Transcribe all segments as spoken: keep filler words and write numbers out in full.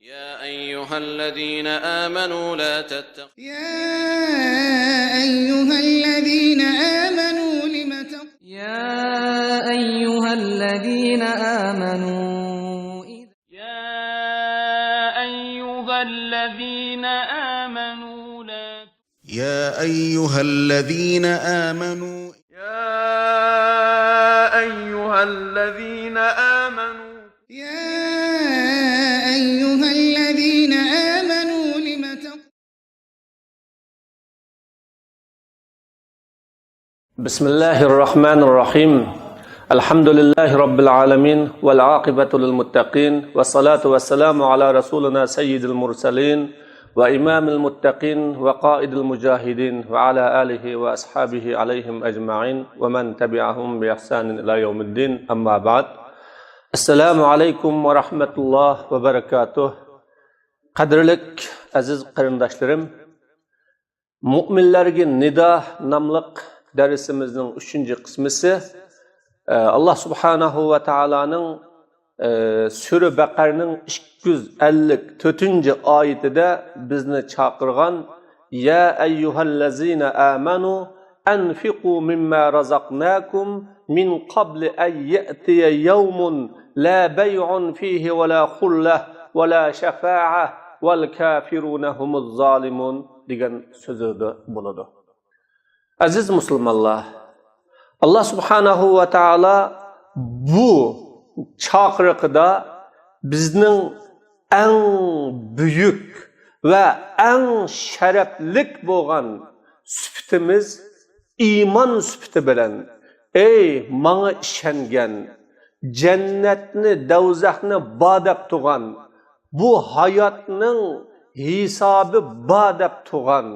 يا أيها الذين آمنوا لا تتخ- يا أيها الذين آمنوا لم تق- يا أيها الذين آمنوا إذ- يا أيها الذين آمنوا لا يا أيها الذين آمنوا يا أيها الذين آمنوا يا أيها الذين آمنوا لم تق- بسم الله الرحمن الرحيم. الحمد لله رب العالمين، والعاقبة للمتقين، والصلاة والسلام على رسولنا سيد المرسلين وإمام المتقين وقائد المجاهدين وعلى آله وأصحابه عليهم أجمعين ومن تبعهم بإحسان إلى يوم الدين. أما بعد. السلام عليكم ورحمة الله وبركاته. قەدىرلىك ئەزىز قېرىنداشلىرىم، مۇئمىنلەرگە نىدا ناملىق دەرسىمىزنىڭ ئۈچىنچى قىسمىسى، ئە، ئاللا سۇبھانەھۇ ۋە تائالانىڭ، ئە، سۈرە بەقەرنىڭ ئىككى يۈز ئەللىك تۆتىنچى ئايىتىدە بىزنى چاقىرغان، يا ئەييۇھەللەزىنە ئامەنۇ ئەنفىقۇ مىمما رەزەقناكۇم مىن قەبلى ئەن يەئتىيە يەۋمۇن لا بەيئۇن فىھى ۋە لا خۇللەھ ۋە لا شەفائەھ ۋەل كافىرۇنە ھۇمۇز زالىمۇن دېگەن سۆزىدە بولىدۇ. ئەزىز مۇسۇلمانلار، ئاللا سۇبھانەھۇ ۋە تائالا بۇ چاقىرىقىدا بىزنىڭ ئەڭ بۈيۈك ۋە ئەڭ شەرەپلىك بولغان سۈپىتىمىز ئىمان سۈپىتى بىلەن، ئەي ماڭا ئىشەنگەن، جەننەتنى، دەۋزەخنى بار دەپ تۇرغان، بۇ ھاياتنىڭ ھېسابى بار دەپ تۇرغان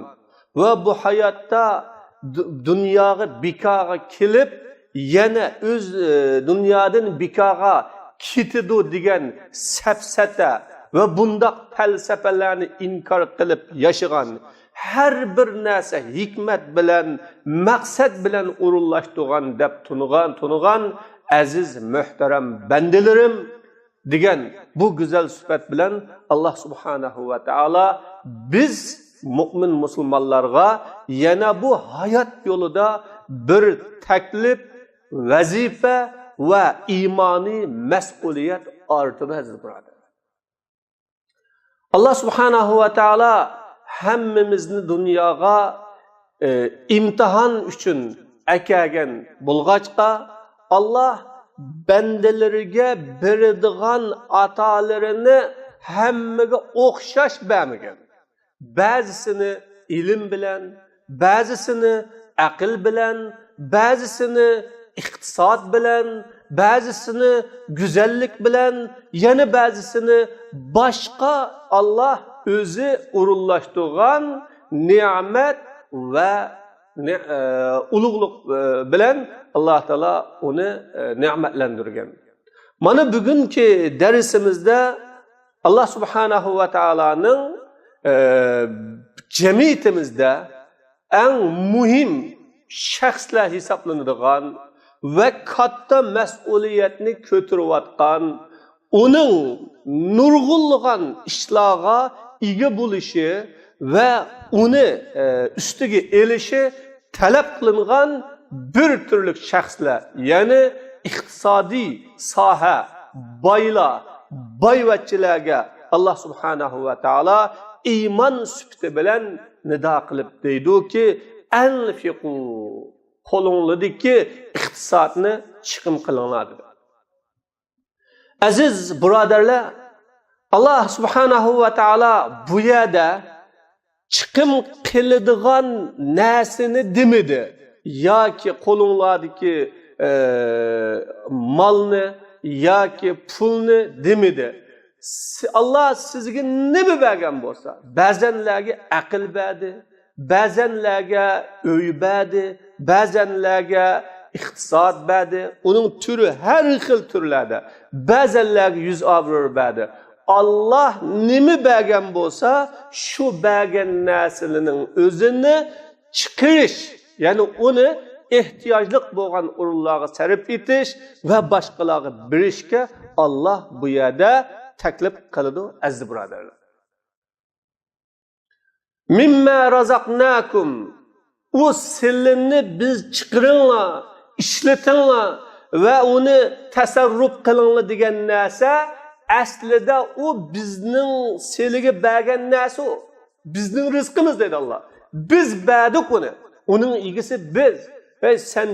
ۋە بۇ ھاياتتا دۇ-، دۇنياغا بىكارغا كېلىپ، يەنە ئۆز، ئى، دۇنيادىن بىكارغا كېتىدۇ دېگەن سەپسەتە ۋە بۇنداق پەلسەپىلەرنى ئىنكار قىلىپ ياشىغان، ھەر بىر نەرسە ھېكمەت بىلەن، مەقسەت بىلەن ئورۇنلاشتۇرغان دەپ تونۇغان، تونۇغان ئەزىز مۆھتەرەم بەندىلىرىم، دېگەن بۇ گۈزەل سۈپەت بىلەن ئاللا سۇبھانەھۇ ۋە تائالا بىز مۇئمىن مۇسۇلمانلارغا يەنە بۇ ھايات يولىدا بىر تەكلىپ، ۋەزىپە ۋە ئىمانىي مەسئۇلىيەت ئارتىدۇ، ئەزىز بۇرادەر. ئاللا سۇبھانەھۇ ۋە تائالا ھەممىمىزنى دۇنياغا، ئى، ئىمتىھان ئۈچۈن ئەكەلگەن بولغاچقا، ئاللا بەندىلىرىگە بېرىدىغان ئاتالىرىنى ھەممىگە ئوخشاش بەرمىگەن. بەزىسىنى ئىلىم بىلەن، بەزىسىنى ئەقىل بىلەن، بەزىسىنى ئىقتىساد بىلەن، بەزىسىنى گۈزەللىك بىلەن، يەنە بەزىسىنى باشقا ئاللا ئۆزى ئورۇنلاشتۇرغان نېمەت ۋە نې-، ئە، ئۇلۇغلۇق، ئە، بىلەن ئاللا تائالا ئۇنى، ئە، نېمەتلەندۈرگەن. مانا بۈگۈنكى دەرسىمىزدە ئاللا سۇبھانەھۇ ۋە تائالانىڭ، ئە، جەمئىيىتىمىزدە ئەڭ مۇھىم شەخسلەر ھېسابلىنىدىغان ۋە كاتتا مەسئۇلىيەتنى كۆتۈرۈۋاتقان، ئۇنىڭ نۇرغۇنلىغان ئىشلارغا ئىگە بولۇشى ۋە ئۇنى، ئە، ئۈستىگە ئېلىشى تەلەپ قىلىنغان بىر تۈرلۈك شەخسلەر، يەنى ئىقتىسادىي ساھە بايلار، بايۋەچچىلەرگە ئاللا سۇبھانەھۇ ۋە تائالا ئىمان سۈپىتى بىلەن نىدا قىلىپ دەيدۇكى، ئەنفىقۇ، قولۇڭلاردىكى ئىقتىسادنى چىقىم قىلىڭلار دېدى. ئەزىز بۇرادەرلەر، ئاللا سۇبھانەھۇ ۋە تائالا بۇ يەردە چىقىم قىلىدىغان نەرسىنى دېمىدى. ياكى قولۇڭلاردىكى، ئە، مالنى ياكى پۇلنى دېمىدى. س-، ئاللا سىزگە نېمە بەرگەن بولسا، بەزەنلەرگە ئەقىل بەردى، بەزەنلەرگە ئۆي بەردى، بەزەنلەرگە ئىقتىساد بەردى. ئۇنىڭ تۈرى ھەر خىل تۈرلەردە. بەزەنلەرگە يۈز ئابرۇ بەردى. ئاللا نېمە بەرگەن بولسا، شۇ بەرگەن نەرسىلىرىنىڭ ئۆزىنى چىقىرىش، يەنى ئۇنى ئېھتىياجلىق بولغان ئورۇنلارغا سەرپ ئېتىش ۋە باشقىلارغا بېرىشكە ئاللا بۇ يەردە تەكلىپ قىلىدۇ، ئەزىز بۇرادەرلەر. مىمما رازاقناكۇم، ئۇ سىلىنى بىز چىقىرىڭلار، ئىشلىتىڭلار ۋە ئۇنى تەسەررۇپ قىلىڭلار دېگەن نەرسە، ئەسلىدە ئۇ بىزنىڭ سىلىگە بەرگەن نەرسە ئۇ. بىزنىڭ رىزقىمىز دەيدۇ ئاللا. بىز بەردۇق ئۇنى. ئۇنىڭ ئىگىسى بىز. ھەي، سەن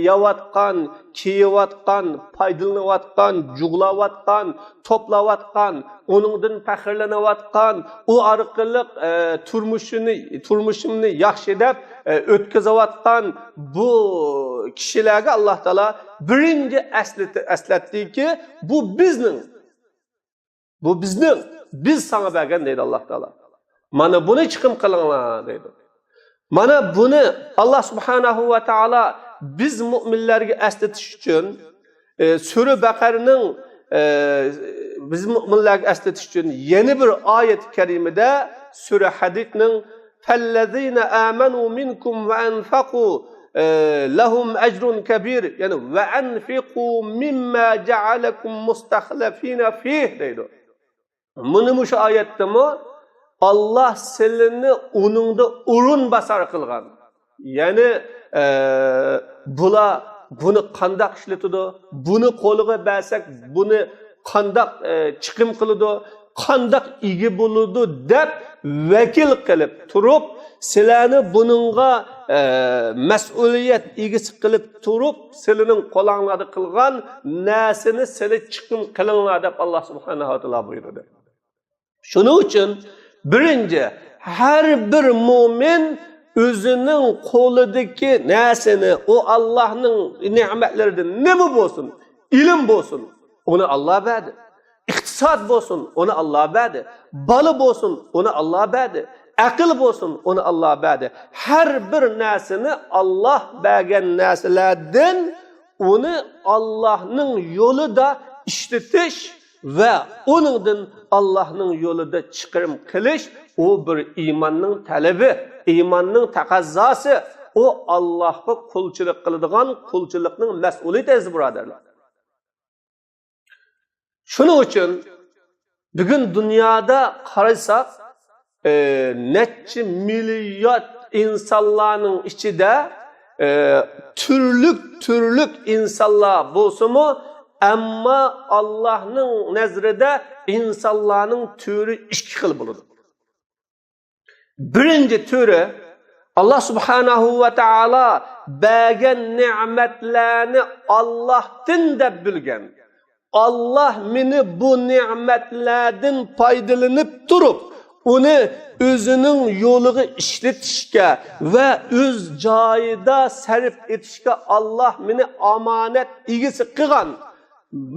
يەۋاتقان، كىيىۋاتقان، پايدىلىنىۋاتقان، جۇغلاۋاتقان، توپلاۋاتقان، ئۇنىڭدىن پەخىرلىنىۋاتقان، ئۇ ئارقىلىق، ئە، تۇرمۇشىنى، تۇرمۇشۇمنى ياخشى دەپ، ئە، ئۆتكۈزۈۋاتقان بۇ كىشىلەرگە ئاللا تائالا بىرىنچى ئەسلىتى-، ئەسلەتتىكى، بۇ بىزنىڭ. بۇ بىزنىڭ، بىز ساڭا بەرگەن دەيدۇ ئاللا تائالا. مانا بۇنى چىقىم قىلىڭلار دەيدۇ. مانا بۇنى ئاللا سۇبھانەھۇ ۋە تائالا بىز مۇئمىنلەرگە ئەسلىتىش ئۈچۈن، ئە، سۈرە بەقەرىنىڭ، ئە، بىز مۇئمىنلەرگە ئەسلىتىش ئۈچۈن يەنە بىر ئايەت كەرىمىدە سۈرە ھەدىدنىڭ فَالَّذِينَ آمَنُوا مِنْكُمْ وَأَنْفَقُوا، ئە، لَهُمْ أَجْرٌ كَبِيرٌ، يەنى وَأَنْفِقُوا مِمَّا جَعَلَكُمْ مُسْتَخْلَفِينَ فِيهِ دەيدۇ. مۇنى مۇشۇ ئايەتتىمۇ ئاللا سىلىنى ئۇنىڭدا ئورۇن باسار قىلغان. يەنى، ئە، بۇلار بۇنى قانداق ئىشلىتىدۇ؟ بۇنى قولىغا بەرسەك، بۇنى قانداق، ئە، چىقىم قىلىدۇ؟ قانداق ئىگە بولىدۇ دەپ ۋەكىل قىلىپ تۇرۇپ، سىلەرنى بۇنىڭغا، ئە، مەسئۇلىيەت ئىگىسى قىلىپ تۇرۇپ، سىلىنىڭ قولۇڭلاردا قىلغان نەرسىنى سىلى چىقىم قىلىڭلار دەپ ئاللا سۇبھانەھۇ ۋە تائالا بۇيرۇدى. شۇنىڭ ئۈچۈن بىرىنچى، ھەر بىر مۇئمىن ئۆزىنىڭ قولىدىكى نەرسىنى، ئۇ ئاللانىڭ نېمەتلىرىدىن نېمە بولسۇن، ئىلىم بولسۇن، ئۇنى ئاللا بەردى. ئىقتىساد بولسۇن، ئۇنى ئاللا بەردى. بالا بولسۇن، ئۇنى ئاللا بەردى. ئەقىل بولسۇن، ئۇنى ئاللا بەردى. ھەر بىر نەرسىنى ئاللا بەرگەن نەرسىلەردىن ئۇنى ئاللانىڭ يولىدا ئىشلىتىش ۋە ئۇنىڭدىن ئاللانىڭ يولىدا چىقىرىم قىلىش، ئۇ بىر ئىماننىڭ تەلىپى، ئىماننىڭ تەقەززاسى، ئۇ ئاللاغا قۇلچىلىق قىلىدىغان قۇلچىلىقنىڭ مەسئۇلىيىتى، ئەزىز بۇرادەرلەر. شۇنىڭ ئۈچۈن بۈگۈن دۇنيادا قارىساق، ئى، نەچچە مىليارد ئىنسانلارنىڭ ئىچىدە، ئى، تۈرلۈك، تۈرلۈك ئىنسانلار بولسىمۇ، ئەمما ئاللاھنىڭ نەزىرىدە ئىنسانلارنىڭ تۈرى ئىككى خىل بولىدۇ. بىرىنچى تۈرى، ئاللا سۇبھانەھۇ ۋە تائالا بەرگەن نېمەتلەرنى ئاللاھتىن دەپ بىلگەن. ئاللا مېنى بۇ نېمەتلەردىن پايدىلىنىپ تۇرۇپ، ئۇنى ئۆزىنىڭ يولىغا ئىشلىتىشكە ۋە ئۆز جايىدا سەرپ ئېتىشكە ئاللا مېنى ئامانەت ئىگىسى قىلغان.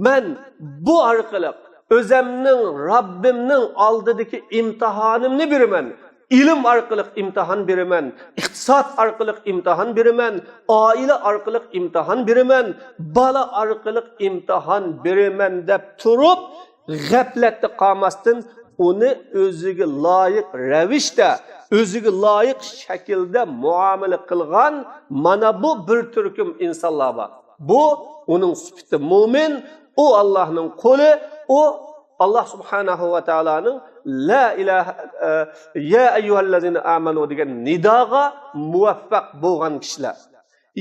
مەن بۇ ئارقىلىق ئۆزەمنىڭ، رەببىمنىڭ ئالدىدىكى ئىمتىھانىمنى بېرىمەن. ئىلىم ئارقىلىق ئىمتىھان بېرىمەن، ئىقتىساد ئارقىلىق ئىمتىھان بېرىمەن، ئائىلە ئارقىلىق ئىمتىھان بېرىمەن، بالا ئارقىلىق ئىمتىھان بېرىمەن دەپ تۇرۇپ، غەپلەتتە قالماستىن، ئۇنى ئۆزىگە لايىق رەۋىشتە، ئۆزىگە لايىق شەكىلدە مۇئامىلە قىلغان مانا بۇ بىر تۈركۈم ئىنسانلار بار. بۇ ئۇنىڭ سۈپىتى مۇئمىن، ئۇ ئاللاھنىڭ قۇلى، ئۇ ئاللا سۇبھانەھۇ ۋە تائالانىڭ لا ئىلاھە، ئە، يا ئەييۇھەللەزىنە ئامەنۇ دېگەن نىداغا مۇۋەپپەق بولغان كىشىلەر.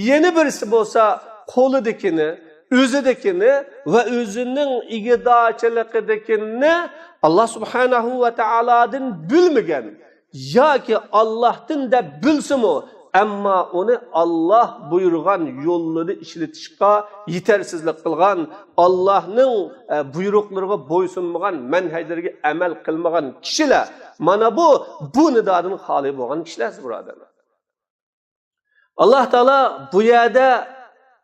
يەنە بىرسى بولسا قولىدىكىنى، ئۆزىدىكىنى ۋە ئۆزىنىڭ ئىگىدارچىلىقىدىكىنى ئاللا سۇبھانەھۇ ۋە تائالادىن بىلمىگەن ياكى ئاللاھتىن دەپ بىلسىمۇ، ئەمما ئۇنى ئاللا بۇيرۇغان يوللىرى ئىشلىتىشقا يېتەرسىزلىك قىلغان، ئاللاھنىڭ، ئە، بۇيرۇقلىرىغا بويسۇنمىغان، مەنھەجلىرىگە ئەمەل قىلمىغان كىشىلەر، مانا بۇ، بۇ نىدادىن خالىي بولغان كىشىلەر، بۇرادەرلەر. ئاللا تائالا بۇ يەردە،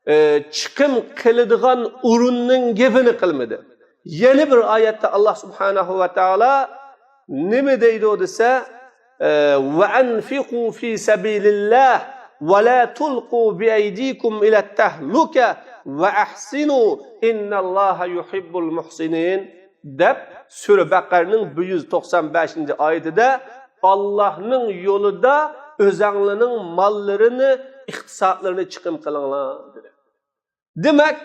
ئە، چىقىم قىلىدىغان ئورۇننىڭ گېپىنى قىلمىدى. يەنە بىر ئايەتتە ئاللا سۇبھانەھۇ ۋە تائالا نېمە دەيدۇ دېسە، ئە، «وَأَنْفِقُوا فِي سَبِيلِ اللَّهِ وَلَا تُلْقُوا بِأَيْدِيكُمْ إِلَى التَّهْلُكَةِ وَأَحْسِنُوا إِنَّ اللَّهَ يُحِبُّ الْمُحْسِنِينَ» دەپ، سۈرە بەقەرىنىڭ بىر يۈز توقسان بەشىنچى ئايىتىدە، «ئاللاھنىڭ يولىدا ئۆزەڭلىنىڭ ماللىرىنى، ئىقتىسادلىرىنى چىقىم قىلىڭلار» دېدى. دېمەك،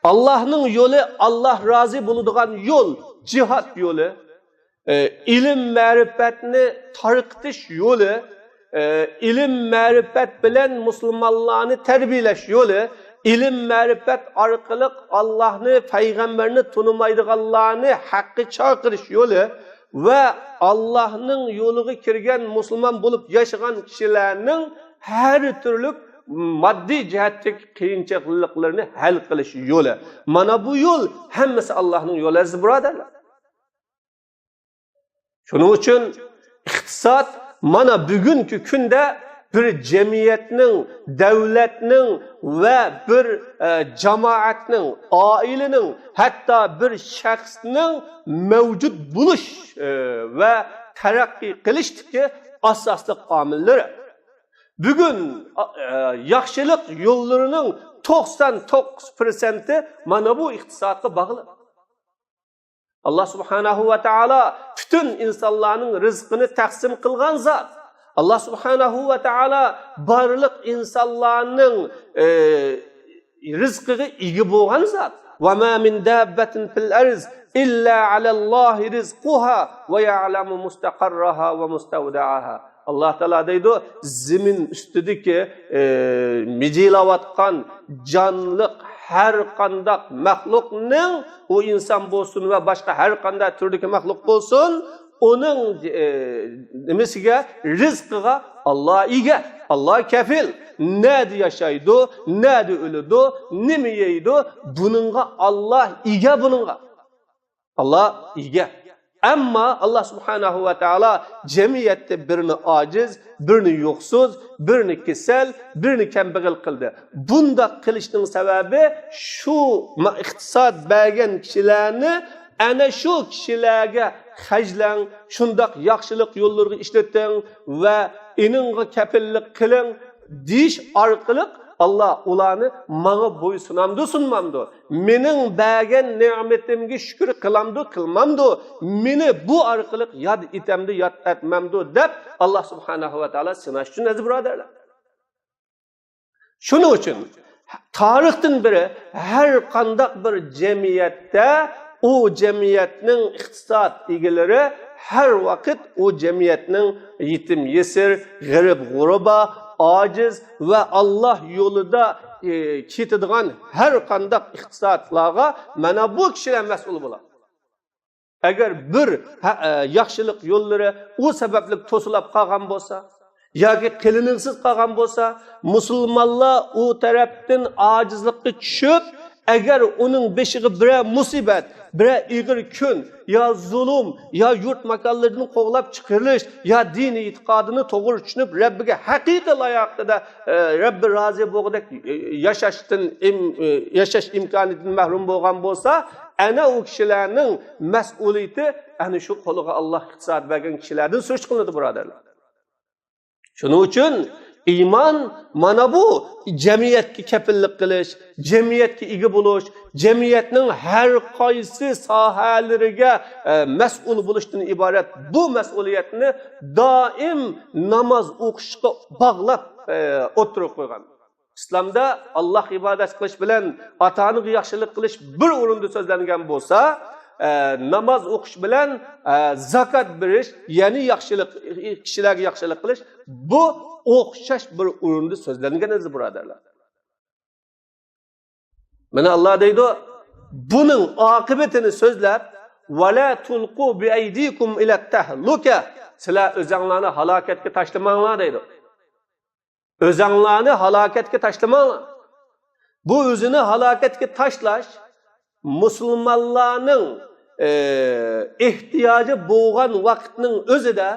ئاللاھنىڭ يولى ئاللاھ رازى بولىدىغان يول، جىھاد يولى، ئە، ئىلىم مەرىپەتنى تارقىتىش يولى، ئە، ئىلىم مەرىپەت بىلەن مۇسۇلمانلارنى تەربىيەلەش يولى، ئىلىم مەرىپەت ئارقىلىق ئاللاھنى، پەيغەمبەرنى تونۇمايدىغانلارنى ھەققە چاقىرىش يولى ۋە ئاللاھنىڭ يولىغا كىرگەن مۇسۇلمان بولۇپ ياشىغان كىشىلەرنىڭ ھەر تۈرلۈك ماددىي جەھەتتىكى قىيىنچىلىقلىرىنى ھەل قىلىش يولى. مانا بۇ يول ھەممىسى ئاللاھنىڭ يولى، ئەزىز بۇرادەرلەر. شۇنىڭ ئۈچۈن ئىقتىساد مانا بۈگۈنكى كۈندە بىر جەمئىيەتنىڭ، دەۋلەتنىڭ ۋە بىر، ئە، جامائەتنىڭ، ئائىلىنىڭ، ھەتتا بىر شەخسنىڭ مەۋجۇت بولۇش، ئە، ۋە تەرەققىي قىلىشتىكى ئاساسلىق ئامىللىرى. بۈگۈن، ئە، ياخشىلىق يوللىرىنىڭ توقسان توققۇز پىرسەنتى مانا بۇ ئىقتىسادقا باغلىق. ئاللا سۇبھانەھۇ ۋە تائالا پۈتۈن ئىنسانلارنىڭ رىزقىنى تەقسىم قىلغان زات. ئاللا سۇبھانەھۇ ۋە تائالا بارلىق ئىنسانلارنىڭ، ئە، رىزقىغا ئىگە بولغان زات. وما من دابة في الأرض إلا على الله رزقها ويعلم مستقرها ومستودعها. ئاللا تائالا دەيدۇ، زېمىن ئۈستىدىكى، ئە، مىجىلاۋاتقان جانلىق ھەر قانداق مەخلۇقنىڭ، ئۇ ئىنسان بولسۇن ۋە باشقا ھەر قانداق تۈردىكى مەخلۇق بولسۇن، ئۇنىڭ، ئە، نېمىسىگە، رىزقىغا ئاللا ئىگە، ئاللا كەپىل. نەدە ياشايدۇ، نەدە ئۆلىدۇ، نېمە يەيدۇ، بۇنىڭغا ئاللا ئىگە، بۇنىڭغا. ئاللا ئىگە. ئەمما ئاللا سۇبھانەھۇ ۋە تائالا جەمئىيەتتە بىرنى ئاجىز، بىرنى يوقسۇز، بىرنى كېسەل، بىرنى كەمبەغەل قىلدى. بۇنداق قىلىشنىڭ سەۋەبى شۇ ما-، ئىقتىساد بەرگەن كىشىلەرنى ئەنە شۇ كىشىلەرگە خەجلەڭ، شۇنداق ياخشىلىق يوللىرىغا ئىشلىتىڭ ۋە ئېنىڭغا كەپىللىك قىلىڭ دېيىش ئارقىلىق ئاللا ئۇلارنى ماڭا بويسۇنامدۇ، سۇنمامدۇ؟ مېنىڭ بەرگەن نېمىتىمگە شۈكۈر قىلامدۇ، قىلمامدۇ؟ مېنى بۇ ئارقىلىق ياد ئېتەمدۇ، ياد ئەتمەمدۇ؟ دەپ ئاللا سۇبھانەھۇ ۋە تائالا سىناش ئۈچۈن، ئەزىز بۇرادەرلەر. شۇنىڭ ئۈچۈن تارىختىن بېرى ھەر قانداق بىر جەمئىيەتتە ئۇ جەمئىيەتنىڭ ئىقتىساد ئىگىلىرى ھەر ۋاقىت ئۇ جەمئىيەتنىڭ يېتىم يېسىر، غېرىب غۇربا، ئاجىز ۋە ئاللا يولىدا، ئى، كېتىدىغان ھەر قانداق ئىقتىسادلارغا مانا بۇ كىشىلەر مەسئۇل بولىدۇ. ئەگەر بىر ھە-، ئە، ياخشىلىق يوللىرى ئۇ سەۋەبلىك توسۇلۇپ قالغان بولسا ياكى قىلىنىقسىز قالغان بولسا، مۇسۇلمانلار ئۇ تەرەپتىن ئاجىزلىققا چۈشۈپ، ئەگەر ئۇنىڭ بېشىغا بىرەر مۇسىبەت، بىرەر ئېغىر كۈن، يا زۇلۇم، يا يۇرت ماكانلىرىدىن قوغلاپ چىقىرىلىش، يا دىنىي ئېتىقادىنى توغرا چۈشىنىپ، رەببىگە ھەقىقىي لايىقىدا، ئە، رەببى رازى بولغۇدەك، ئە، ياشاشتىن ئىم-، ئە، ياشاش ئىمكانىيىتىدىن مەھرۇم بولغان بولسا، ئەنە ئۇ كىشىلەرنىڭ مەسئۇلىيىتى ئەنە شۇ قولىغا ئاللا ئىقتىساد بەرگەن كىشىلەردىن سۈرۈشتە قىلىنىدۇ، بۇرادەرلەر. شۇنىڭ ئۈچۈن ئىمان مانا بۇ جەمئىيەتكە كەپىللىك قىلىش، جەمئىيەتكە ئىگە بولۇش، جەمئىيەتنىڭ ھەر قايسى ساھەلىرىگە، ئە، مەسئۇل بولۇشتىن ئىبارەت. بۇ مەسئۇلىيەتنى دائىم ناماز ئوقۇشقا باغلاپ، ئە، ئوتتۇرىغا قويغان. ئىسلامدا ئاللاھقا ئىبادەت قىلىش بىلەن ئاتا-ئانىغا ياخشىلىق قىلىش بىر ئورۇندا سۆزلەنگەن بولسا، ئە، ناماز ئوقۇش بىلەن، ئە، زاكات بېرىش، يەنى ياخشىلىق، كىشىلەرگە ياخشىلىق قىلىش، بۇ ئوخشاش بىر ئورۇندا سۆزلەنگەن ئەزىز بۇرادەرلەر. مانا ئاللا دەيدۇ، بۇنىڭ ئاقىۋىتىنى سۆزلەپ، «ۋەلا تۇلقۇ بىئەيدىكۇم ئىلەت تەھلۇكە»، سىلەر ئۆزەڭلارنى ھالاكەتكە تاشلىماڭلار دەيدۇ. ئۆزەڭلارنى ھالاكەتكە تاشلىماڭلار. بۇ ئۆزىنى ھالاكەتكە تاشلاش مۇسۇلمانلارنىڭ، ئى، ئېھتىياجى بولغان ۋاقىتنىڭ ئۆزىدە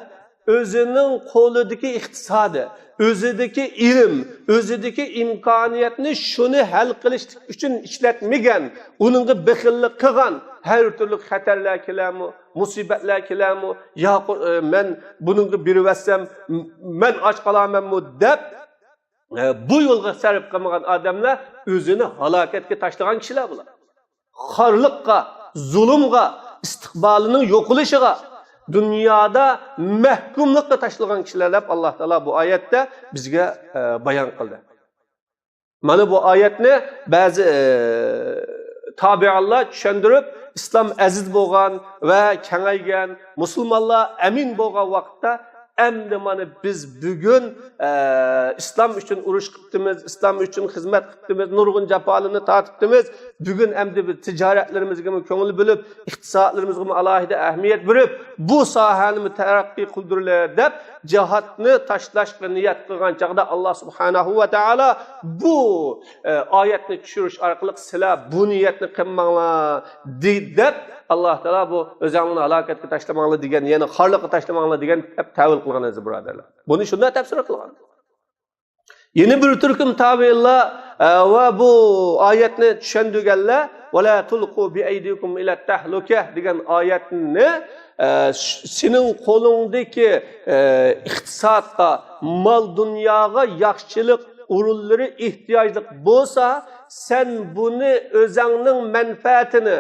ئۆزىنىڭ قولىدىكى ئىقتىسادى، ئۆزىدىكى ئىلىم، ئۆزىدىكى ئىمكانىيەتنى شۇنى ھەل قىلىشلىق ئۈچۈن ئىشلەتمىگەن، ئۇنىڭغا بېخىللىق قىلغان، ھەر تۈرلۈك خەتەرلەر كېلەرمۇ، مۇسىبەتلەر كېلەرمۇ، يا، ئى، مەن بۇنىڭغا بېرىۋەتسەم، م-، مەن ئاچ قالارمەنمۇ دەپ، ئە، بۇ يولغا سەرپ قىلمىغان ئادەملەر ئۆزىنى ھالاكەتكە تاشلىغان كىشىلەر بۇلار. خارلىققا، زۇلۇمغا، ئىستىقبالىنىڭ يوقىلىشىغا، دۇنيادا مەھكۇملۇققا تاشلىغان كىشىلەر دەپ ئاللا تائالا بۇ ئايەتتە بىزگە، ئە، بايان قىلدى. مانا بۇ ئايەتنى بەزى، ئە، تابىئىنلار چۈشەندۈرۈپ، ئىسلام ئەزىز بولغان ۋە كېڭەيگەن، مۇسۇلمانلار ئەمىن بولغان ۋاقىتتا، ئەمدى مانا بىز بۈگۈن، ئە، ئىسلام ئۈچۈن ئۇرۇش قىپتىمىز، ئىسلام ئۈچۈن خىزمەت قىپتىمىز، نۇرغۇن جاپالارنى تارتىپتىمىز. بۈگۈن ئەمدى بىز تىجارەتلىرىمىزگىمۇ كۆڭۈل بۆلۈپ، ئىقتىسادلىرىمىزغىمۇ ئالاھىدە ئەھمىيەت بېرىپ، بۇ ساھەنىمۇ تەرەققىي قىلدۇرىلى دەپ، جىھادنى تاشلاشقا نىيەت قىلغان چاغدا، ئاللا سۇبھانەھۇ ۋە تائالا بۇ، ئە، ئايەتنى چۈشۈرۈش ئارقىلىق، سىلەر بۇ نىيەتنى قىلماڭلار، دې-، دەپ، ئاللا تائالا بۇ ئۆزەڭلارنى ھالاكەتكە تاشلىماڭلار دېگەن، يەنى خارلىققا تاشلىماڭلار دېگەن دەپ تەۋىل قىلغان ئەزىز بۇرادەرلەر. بۇنى شۇنداق تەپسىر قىلغان. يەنە بىر تۈركۈم تابىئىنلار، ئە، ۋە بۇ ئايەتنى چۈشەندۈرگەنلەر، «ۋە لا تۇلقۇ بىئەيدىكۇم ئىلەت تەھلۇكە» دېگەن ئايەتنى، ئە، ش-، سېنىڭ قولۇڭدىكى، ئە، ئىقتىسادقا، مال دۇنياغا ياخشىلىق ئورۇنلىرى ئېھتىياجلىق بولسا، سەن بۇنى ئۆزەڭنىڭ مەنپەئەتىنى،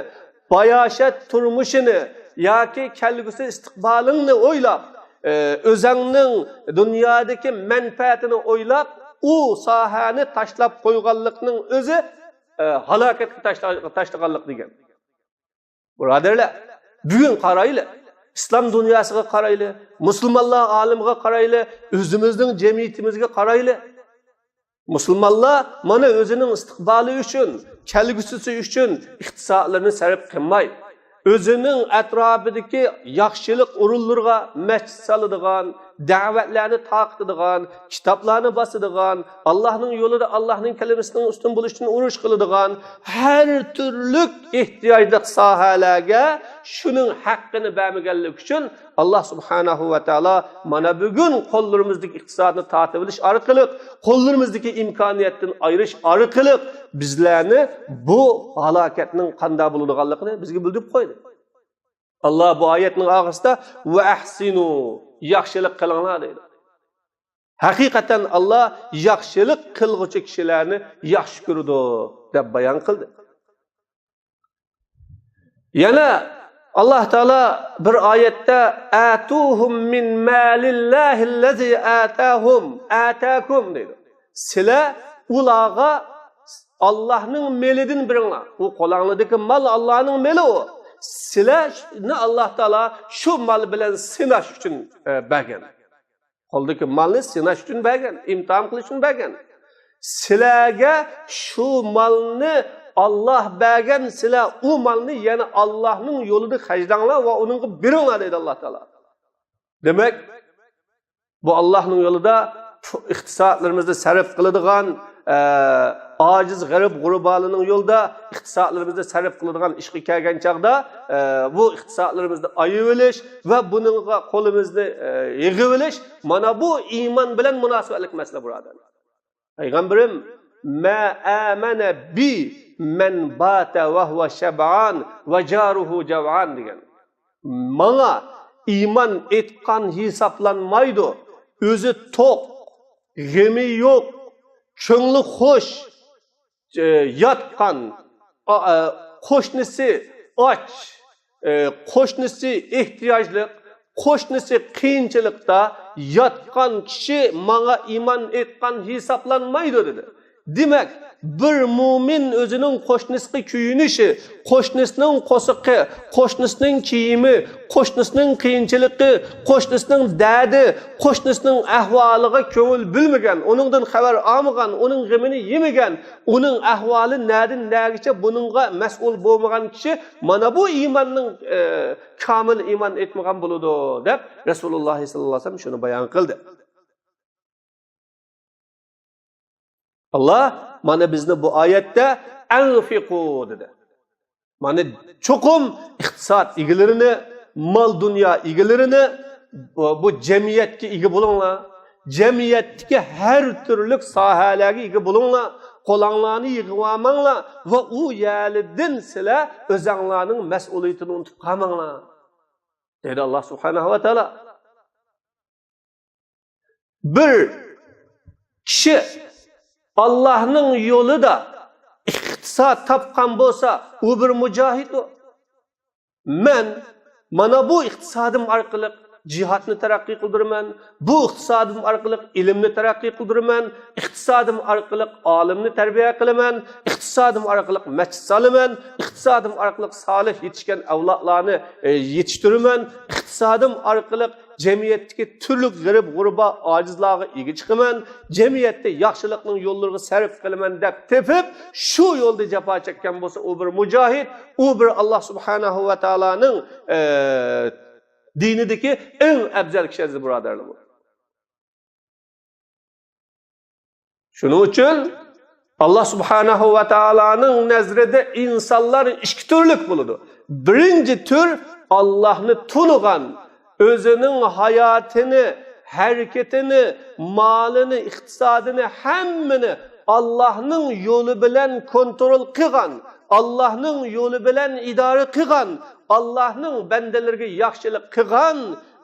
باياشات تۇرمۇشىنى ياكى كەلگۈسى ئىستىقبالىڭنى ئويلاپ، ئۆزەڭنىڭ دۇنيادىكى مەنپەئەتىنى ئويلاپ، ئۇ ساھەنى تاشلاپ قويغانلىقنىڭ ئۆزى، ھالاكەتكە تاشلا-، تاشلىغانلىق دېگەن. بۇرادەرلەر، بۈگۈن قارايلى، ئىسلام دۇنياسىغا قارايلى، مۇسۇلمانلار ئالىمىغا قارايلى، ئۆزىمىزنىڭ جەمئىيىتىمىزگە قارايلى. مۇسۇلمانلار مانا ئۆزىنىڭ ئىستىقبالى ئۈچۈن، كەلگۈسىسى ئۈچۈن ئىقتىسادلىرىنى سەرپ قىلماي، ئۆزىنىڭ ئەتراپىدىكى ياخشىلىق ئورۇنلىرىغا مەسچىت سالىدىغان، دەۋەتلەرنى تارقىتىدىغان، كىتابلارنى باسىدىغان، ئاللاھنىڭ يولىدا، ئاللاھنىڭ كەلىمىسىنىڭ ئۈستۈن بولۇشى ئۈچۈن ئۇرۇش قىلىدىغان، ھەر تۈرلۈك ئېھتىياجلىق ساھەلەرگە شۇنىڭ ھەققىنى بەرمىگەنلىكى ئۈچۈن، ئاللا سۇبھانەھۇ ۋە تائالا مانا بۈگۈن قوللىرىمىزدىكى ئىقتىسادنى تارتىۋېلىش ئارقىلىق، قوللىرىمىزدىكى ئىمكانىيەتتىن ئايرىش ئارقىلىق بىزلەرنى بۇ ھالاكەتنىڭ قانداق بولىدىغانلىقىنى بىزگە بىلدۈرۈپ قويدى. ئاللا بۇ ئايەتنىڭ ئاخىرىسىدا، «ۋە ئەھسىنۇ»، ياخشىلىق قىلىڭلار دەيدۇ. ھەقىقەتەن ئاللا ياخشىلىق قىلغۇچى كىشىلەرنى ياخشى كۆرىدۇ، دەپ بايان قىلدى. يەنە ئاللا تائالا بىر ئايەتتە، «ئاتۇھۇم مىن مالىللاھىللەزى ئاتاھۇم، ئاتاكۇم» دەيدۇ. سىلەر ئۇلارغا ئاللاھنىڭ مېلىدىن بېرىڭلار. ئۇ قولۇڭلاردىكى مال ئاللانىڭ مېلى ئۇ. سىلەرنى ئاللا تائالا شۇ مال بىلەن سىناش ئۈچۈن، ئە، بەرگەن. قولدىكى مالنى سىناش ئۈچۈن بەرگەن، ئىمتىھان قىلىش ئۈچۈن بەرگەن. سىلەرگە شۇ مالنى ئاللا بەرگەن، سىلەر ئۇ مالنى يەنە ئاللانىڭ يولىدا خەجلەڭلار ۋە ئۇنىڭغا بېرىڭلار دەيدۇ ئاللا تائالا. دېمەك، بۇ ئاللانىڭ يولىدا پۇ-، ئىقتىسادلىرىمىزنى سەرپ قىلىدىغان، ئە، ئاجىز، غېرىب، غۇربالىنىڭ يولىدا ئىقتىسادلىرىمىزنى سەرپ قىلىدىغان ئىشقا كەلگەن چاغدا، ئە، بۇ ئىقتىسادلىرىمىزنى ئايىۋېلىش ۋە بۇنىڭغا قولىمىزنى، ئە، يىغىۋېلىش، مانا بۇ ئىمان بىلەن مۇناسىۋەتلىك مەسىلە، بۇرادەرلەر. پەيغەمبىرىم، «ما ئامەنە بى مەن باتە ۋەھۇۋە شەبئان ۋە جارۇھۇ جەۋئان» دېگەن. ماڭا ئىمان ئېيتقان ھېسابلانمايدۇ، ئۆزى توق، غېمى يوق، كۆڭلى خوش، ئە، ياتقان، ئا، ئە، قوشنىسى ئاچ، ئە، قوشنىسى ئېھتىياجلىق، قوشنىسى قىيىنچىلىقتا ياتقان كىشى ماڭا ئىمان ئېيتقان ھېسابلانمايدۇ، دېدى. دېمەك، بىر مۆمىن ئۆزىنىڭ قوشنىسىغا كۆيۈنۈشى، قوشنىسىنىڭ قورسىقى، قوشنىسىنىڭ كىيىمى، قوشنىسىنىڭ قىيىنچىلىقى، قوشنىسىنىڭ دەردى، قوشنىسىنىڭ ئەھۋالىغا كۆڭۈل بۆلمىگەن، ئۇنىڭدىن خەۋەر ئالمىغان، ئۇنىڭ غېمىنى يېمىگەن، ئۇنىڭ ئەھۋالى نەدىن نەگىچە بۇنىڭغا مەسئۇل بولمىغان كىشى مانا بۇ ئىماننىڭ، ئە، كامىل ئىمان ئېيتمىغان بولىدۇ، دەپ رەسۇلۇللا ساللاللاھۇ ئەلەيھى ۋەسەللەم شۇنى بايان قىلدى. ئاللا مانا بىزنى بۇ ئايەتتە «ئەنفىقۇ» دېدى. مانا چوقۇم ئىقتىساد ئىگىلىرىنى، مال دۇنيا ئىگىلىرىنى، بۇ، بۇ جەمئىيەتكە ئىگە بولۇڭلار. جەمئىيەتتىكى ھەر تۈرلۈك ساھەلەرگە ئىگە بولۇڭلار. قولۇڭلارنى يىغىۋالماڭلار ۋە ئۇ يەردىن سىلەر ئۆزەڭلارنىڭ مەسئۇلىيىتىنى ئۇنتۇپ قالماڭلار، دەيدۇ ئاللا سۇبھانەھۇ ۋە تائالا. بىر كىشى ئاللانىڭ يولىدا ئىقتىساد تاپقان بولسا، ئۇ بىر مۇجاھىد ئۇ. مەن مانا بۇ ئىقتىسادىم ئارقىلىق جىھادنى تەرەققىي قىلدۇرىمەن، بۇ ئىقتىسادىم ئارقىلىق ئىلىمنى تەرەققىي قىلدۇرىمەن، ئىقتىسادىم ئارقىلىق ئالىمنى تەربىيە قىلىمەن، ئىقتىسادىم ئارقىلىق مەسچىت سالىمەن، ئىقتىسادىم ئارقىلىق سالىھ يېتىشكەن ئەۋلادلارنى، ئە، يېتىشتۈرىمەن، ئىقتىسادىم ئارقىلىق جەمئىيەتتىكى تۈرلۈك غېرىب-غۇربا، ئاجىزلارغا ئىگە چىقىمەن، جەمئىيەتتە ياخشىلىقنىڭ يوللىرىغا سەرپ قىلىمەن دەپ تېپىپ، شۇ يولدا جاپا چەككەن بولسا، ئۇ بىر مۇجاھىد، ئۇ بىر ئاللا سۇبھانەھۇ ۋە تائالانىڭ، ئە، دىنىدىكى ئەڭ ئەپزەل كىشى ئەزىز بۇرادەرلىرىم. شۇنىڭ ئۈچۈن ئاللا سۇبھانەھۇ ۋە تائالانىڭ نەزىرىدە ئىنسانلار ئىككى تۈرلۈك بولىدۇ. بىرىنچى تۈر ئاللانى تونۇغان، ئۆزىنىڭ ھاياتىنى، ھەرىكىتىنى، مالىنى، ئىقتىسادىنى، ھەممىنى ئاللانىڭ يولى بىلەن كونترول قىلغان، ئاللانىڭ يولى بىلەن ئىدارە قىلغان، ئاللانىڭ بەندىلىرىگە ياخشىلىق قىلغان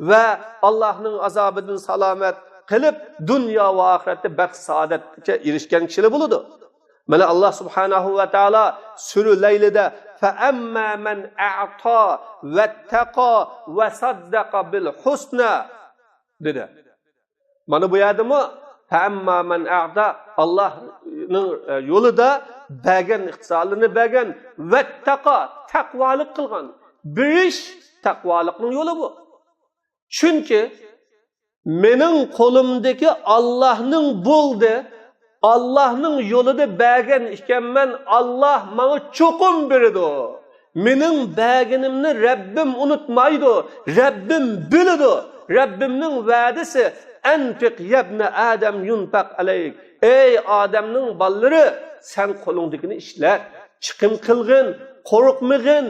ۋە ئاللانىڭ ئازابىدىن سالامەت قىلىپ، دۇنيا ۋە ئاخىرەتتە بەخت سائادەتكە ئېرىشكەن كىشىلەر بولىدۇ. مانا، ئاللا سۇبھانەھۇ ۋە تائالا سۈرە لەيلىدە، فەئەمما مەن ئەئتا ۋەتتەقا ۋە سەددەقە بىل ھۇسنە، دېدى. مانا بۇ يەردىمۇ فەئەمما مەن ئەئتا، ئاللانىڭ، ئە، يولىدا بەرگەن، ئىقتىسادلىرىنى بەرگەن، ۋەتتەقا، تەقۋالىق قىلغان. بېرىش تەقۋالىقنىڭ يولى بۇ. چۈنكى مېنىڭ قولۇمدىكى ئاللانىڭ بولدى، ئاللانىڭ يولىدا بەرگەن ئىكەنمەن، ئاللا ماڭا چوقۇم بېرىدۇ. مېنىڭ بەرگىنىمنى رەببىم ئۇنتۇمايدۇ، رەببىم بىلىدۇ. رەببىمنىڭ ۋەدىسى، ئەنفىق يەبنە ئادەم يۇنفەق ئەلەيك. ئەي ئادەمنىڭ بالىلىرى، سەن قولۇڭدىكىنى ئىشلەت. چىقىم قىلغىن، قورقمىغىن،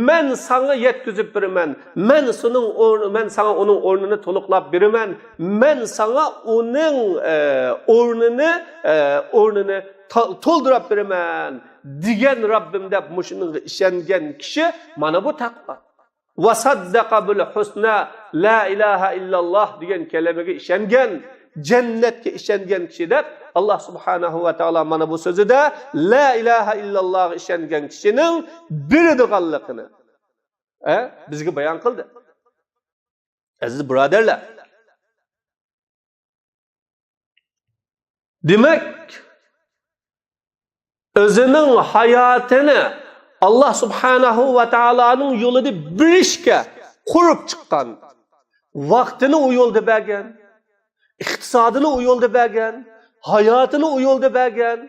مەن ساڭا يەتكۈزۈپ بېرىمەن. مەن سېنىڭ ئورن-، مەن ساڭا ئۇنىڭ ئورنىنى تولۇقلاپ بېرىمەن. مەن ساڭا ئۇنىڭ، ئە، ئورنىنى، ئە، ئورنىنى تول-، تولدۇراپ بېرىمەن، دېگەن رەببىم دەپ مۇشۇنىڭغا ئىشەنگەن كىشى، مانا بۇ تەقۋا. ۋەسەددەقە بىل ھۇسنە، لا ئىلاھە ئىللاللا دېگەن كەلىمىگە ئىشەنگەن، جەننەتكە ئىشەنگەن كىشى دەپ ئاللا سۇبھانەھۇ ۋە تائالا مانا بۇ سۆزىدە لا ئىلاھە ئىللاللاغا ئىشەنگەن كىشىنىڭ بېرىدىغانلىقىنى، ئە، بىزگە بايان قىلدى. ئەزىز بۇرادەرلەر، دېمەك، ئۆزىنىڭ ھاياتىنى ئاللا سۇبھانەھۇ ۋە تائالانىڭ يولىدا بېرىشكە قۇرۇپ چىققان، ۋاقتىنى ئۇ يولدا بەرگەن، ئىقتىسادىنى ئۇ يولدا بەرگەن، ھاياتىنى ئۇ يولدا بەرگەن،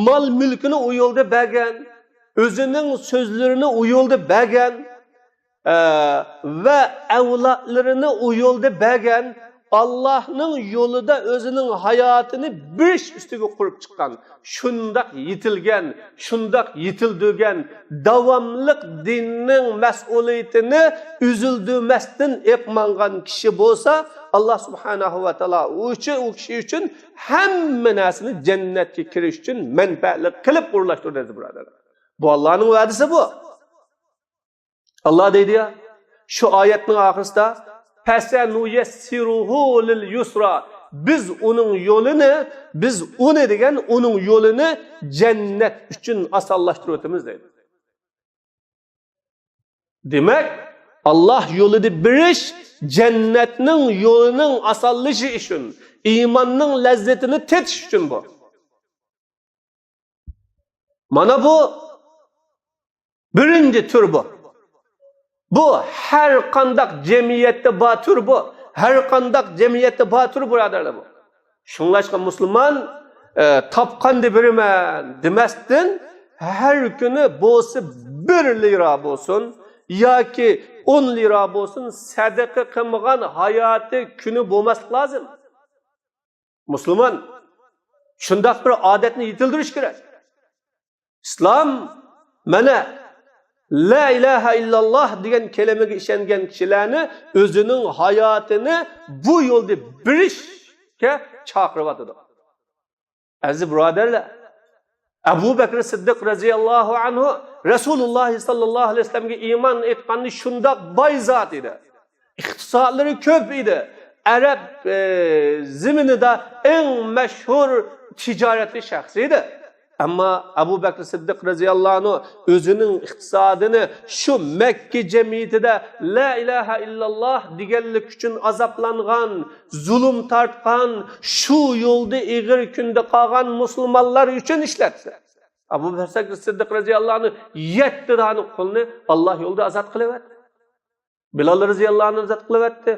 مال-مۈلكىنى ئۇ يولدا بەرگەن، ئۆزىنىڭ سۆزلىرىنى ئۇ يولدا بەرگەن، ئە، ۋە ئەۋلادلىرىنى ئۇ يولدا بەرگەن، ئاللاھنىڭ يولىدا ئۆزىنىڭ ھاياتىنى بېرىش ئۈستىگە قۇرۇپ چىققان، شۇنداق يېتىلگەن، شۇنداق يېتىلدۈرگەن، داۋاملىق دىننىڭ مەسئۇلىيىتىنى ئۈزۈلدۈرمەستىن ئېلىپ ماڭغان كىشى بولسا، ئاللا سۇبھانەھۇ ۋە تائالا ئۇ ئۈچۈن، ئۇ كىشى ئۈچۈن ھەممە نەرسىنى جەننەتكە كىرىش ئۈچۈن مەنپەئەتلىك قىلىپ ئورۇنلاشتۇردى، ئەزىز بۇرادەرلەر. بۇ ئاللانىڭ ۋەدىسى بۇ. ئاللا دەيدۇ يا، شۇ ئايەتنىڭ ئاخىرىسىدا، فەسەنۇيەسسىرۇھۇ لىل يۇسرا. بىز ئۇنىڭ يولىنى، بىز ئۇنى دېگەن ئۇنىڭ يولىنى جەننەت ئۈچۈن ئاسانلاشتۇرۇۋېتىمىز دەيدۇ. دېمەك، ئاللا يولىدا بېرىش جەننەتنىڭ يولىنىڭ ئاسانلىشى ئۈچۈن، ئىماننىڭ لەززىتىنى تېتىش ئۈچۈن بۇ. مانا بۇ بىرىنچى تۈر بۇ. بۇ ھەر قانداق جەمئىيەتتە بار تۈر بۇ. ھەر قانداق جەمئىيەتتە بار تۈر، بۇرادەرلەر، بۇ. شۇڭلاشقا مۇسۇلمان، ئە، تاپقاندا بېرىمەن دېمەستىن، ھەر كۈنى بولسا بىر لىرا بولسۇن ياكى ئون لىرا بولسۇن، سەدىقە قىلمىغان ھاياتى، كۈنى بولماسلىق لازىم. مۇسۇلمان شۇنداق بىر ئادەتنى يېتىلدۈرۈش كېرەك. ئىسلام، مانا، لا ئىلاھە ئىللاللا دېگەن كەلىمىگە ئىشەنگەن كىشىلەرنى ئۆزىنىڭ ھاياتىنى بۇ يولدا بېرىشكە چاقىرىۋاتىدۇ. ئەزىز بۇرادەرلەر، ئەبۇ بەكرى سىددىق رەزىياللاھۇ ئەنھۇ رەسۇلۇللاھ ساللاللاھۇ ئەلەيھى ۋەسەللەمگە ئىمان ئېيتقاندا شۇنداق باي زات ئىدى. ئىقتىسادلىرى كۆپ ئىدى. ئەرەب، ئە، زېمىنىدا ئەڭ مەشھۇر تىجارەتچى شەخس ئىدى. ئەمما ئەبۇ بەكرى سىددىق رەزىياللاھۇ ئەنھۇ ئۆزىنىڭ ئىقتىسادىنى شۇ مەككە جەمئىيىتىدە لا ئىلاھە ئىللاللاھ دېگەنلىك ئۈچۈن ئازابلانغان، زۇلۇم تارتقان، شۇ يولدا ئېغىر كۈندە قالغان مۇسۇلمانلار ئۈچۈن ئىشلەتتى. ئەبۇ بەكرى سىددىق رەزىياللاھۇ ئەنھۇ يەتتە دانە قۇلنى ئاللاھ يولىدا ئازاد قىلىۋەتتى. بىلال رەزىياللاھۇ ئەنھۇ ئازاد قىلىۋەتتى.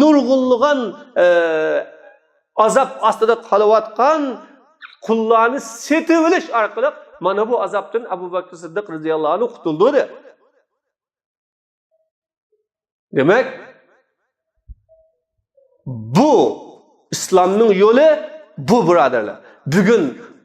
نۇرغۇنلىغان، ئە، ئازاب ئاستىدا قالىۋاتقان قۇللارنى سېتىۋېلىش ئارقىلىق مانا بۇ ئازابتىن ئەبۇ بەكرى سىددىق رەزىياللاھۇ ئەنھۇ قۇتۇلدى، دېدى. دېمەك، بۇ ئىسلامنىڭ يولى بۇ، بۇرادەرلەر. بۈگۈن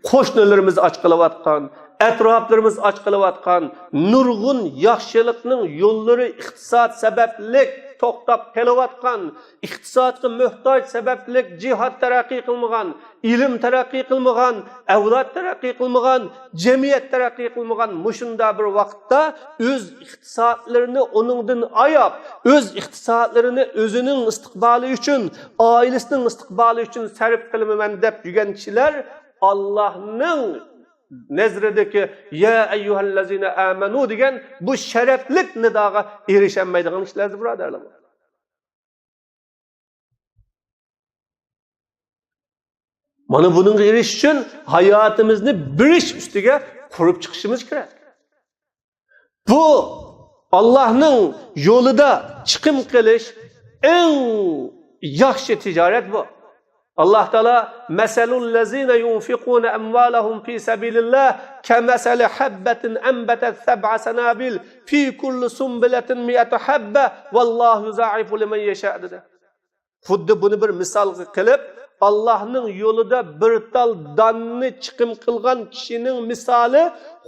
قوشنىلىرىمىز ئاچ قېلىۋاتقان، ئەتراپلىرىمىز ئاچ قېلىۋاتقان، نۇرغۇن ياخشىلىقنىڭ يوللىرى ئىقتىساد سەۋەبلىك توختاپ قېلىۋاتقان، ئىقتىسادقا موھتاج سەۋەبلىك جىھاد تەرەققىي قىلمىغان، ئىلىم تەرەققىي قىلمىغان، ئەۋلاد تەرەققىي قىلمىغان، جەمئىيەت تەرەققىي قىلمىغان مۇشۇنداق بىر ۋاقىتتا ئۆز ئىقتىسادلىرىنى ئۇنىڭدىن ئاياپ، ئۆز ئىقتىسادلىرىنى ئۆزىنىڭ ئىستىقبالى ئۈچۈن، ئائىلىسىنىڭ ئىستىقبالى ئۈچۈن سەرپ قىلىمەن دەپ يۈرگەن كىشىلەر ئاللاھنىڭ نەزىرىدىكى يا ئەييۇھەللەزىنە ئامەنۇ دېگەن بۇ شەرەپلىك نىداغا ئېرىشەلمەيدىغان كىشىلەردۇر، بۇرادەرلەر. مانا بۇنىڭغا ئېرىشىش ئۈچۈن ھاياتىمىزنى بېرىش ئۈستىگە قۇرۇپ چىقىشىمىز كېرەك. بۇ ئاللاھنىڭ يولىدا چىقىم قىلىش ئەڭ ياخشى تىجارەت بۇ. ئاللاھ تائالا مەسەلۇللەزىنە يۇنفىقۇنە ئەمۋالەھۇم فى سەبىلىللاھ كەمەسەلى ھەببەتىن ئەنبەتەت سەبئە سەنابىل فى كۇللى سۇنبۇلەتىن مىئەتۇ ھەببە ۋەللاھۇ يۇزائىفۇ لىمەن يەشاء دېدى. خۇددى بۇنى بىر مىسالغا قىلىپ، ئاللاھنىڭ يولىدا بىر تال داننى چىقىم قىلغان كىشىنىڭ مىسالى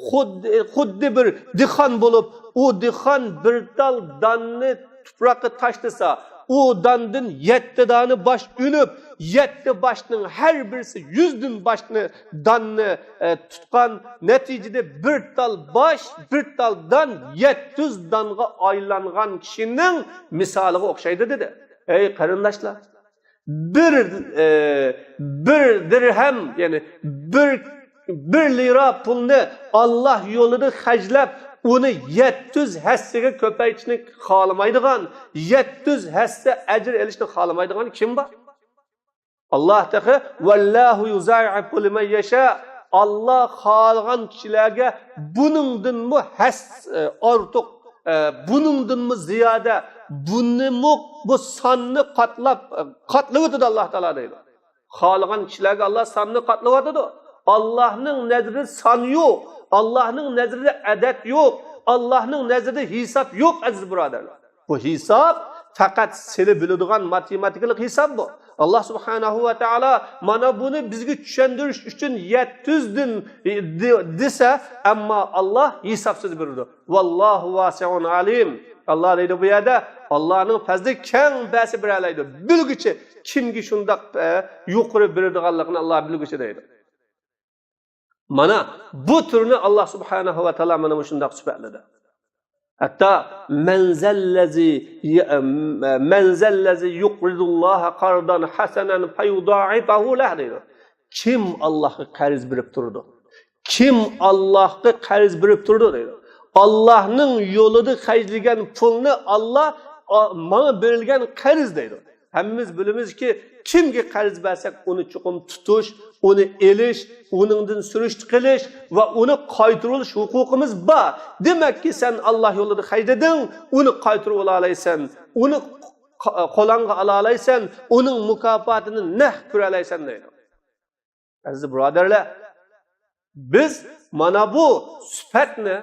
خۇددى، خۇددى بىر دېھقان بولۇپ، ئۇ دېھقان بىر تال داننى تۇپراققا تاشلىسا، ئۇ داندىن يەتتە دانە باش ئۈنۈپ، يەتتە باشنىڭ ھەر بىرسى يۈز دانە باشنى، داننى، ئە، تۇتقان، نەتىجىدە بىر تال باش، بىر تال دان يەتتە يۈز دانغا ئايلانغان كىشىنىڭ مىسالىغا ئوخشايدۇ، دېدى. ئەي قېرىنداشلار، بىر، ئە، بىر دىرھەم، يەنى بىر، بىر لىرا پۇلنى ئاللاھ يولىدا خەجلەپ، ئۇنى يەتتە يۈز ھەسسىگە كۆپەيتىشنى خالىمايدىغان، يەتتە يۈز ھەسسە ئەجىر ئېلىشنى خالىمايدىغان كىم بار؟ ئاللاھ تېخى، ۋەللاھۇ يۇزائىفۇ لىمەن يەشا، ئاللاھ خالىغان كىشىلەرگە بۇنىڭدىنمۇ ھەس-، ئارتۇق، بۇنىڭدىنمۇ زىيادە، بۇنىمۇ، بۇ ساننى قاتلاپ، قاتلىۋېتىدۇ ئاللاھ تائالا دەيدۇ. خالىغان كىشىلەرگە ئاللاھ ساننى قاتلىۋاتىدۇ. ئاللاھنىڭ نەزىرىدە سان يوق، ئاللاھنىڭ نەزىرىدە ئەدەد يوق، ئاللاھنىڭ نەزىرىدە ھېساب يوق، ئەزىز بۇرادەرلەر. بۇ ھېساب پەقەت سېلىپ بىلىدىغان ماتېماتىكىلىق ھېساب بۇ. ئاللاھ سۇبھانەھۇ ۋە تائالا مانا بۇنى بىزگە چۈشەندۈرۈش ئۈچۈن يەتتە يۈز دىن، دې-، دېسە، ئەمما ئاللاھ ھېسابسىز بېرىدۇ. ۋەللاھۇ ۋاسىئۇن ئالىم. ئاللاھ دەيدۇ بۇ يەردە، ئاللاھنىڭ پەزلى كەڭ، بەرسە بېرەلەيدۇ. بىلگۈچى، كىمگە شۇنداق، ئە، يۇقىرى بېرىدىغانلىقىنى ئاللاھ بىلگۈچى دەيدۇ. مانا بۇ تۈرنى ئاللاھ سۇبھانەھۇ ۋە تائالا مانا مۇشۇنداق سۈپەتلىدى. ھەتتا مەن زەللەزى، مەن زەللەزى يۇقرىزۇللاھە قەرزەن ھەسەنەن فەيۇدائىفەھۇ لەھ دەيدۇ. كىم ئاللاھقا قەرز بېرىپ تۇرىدۇ؟ كىم ئاللاھقا قەرز بېرىپ تۇرىدۇ دەيدۇ. ئاللاھنىڭ يولىدا خەجلىگەن پۇلنى ئاللاھ، ئا، ماڭا بېرىلگەن قەرز دەيدۇ. ھەممىمىز بىلىمىزكى، كىمگە قەرز بەرسەك، ئۇنى چوقۇم تۇتۇش، ئۇنى ئېلىش، ئۇنىڭدىن سۈرۈشتە قىلىش ۋە ئۇنى قايتۇرۇۋېلىش ھوقۇقىمىز بار. دېمەككى، سەن ئاللاھ يولىدا خەجلىدىڭ، ئۇنى قايتۇرۇۋالالايسەن، ئۇنى ق-، قولۇڭغا ئالالايسەن، ئۇنىڭ مۇكاپاتىنى نەق كۆرەلەيسەن دەيدۇ. ئەزىز بۇرادەرلەر، بىز مانا بۇ سۈپەتنى،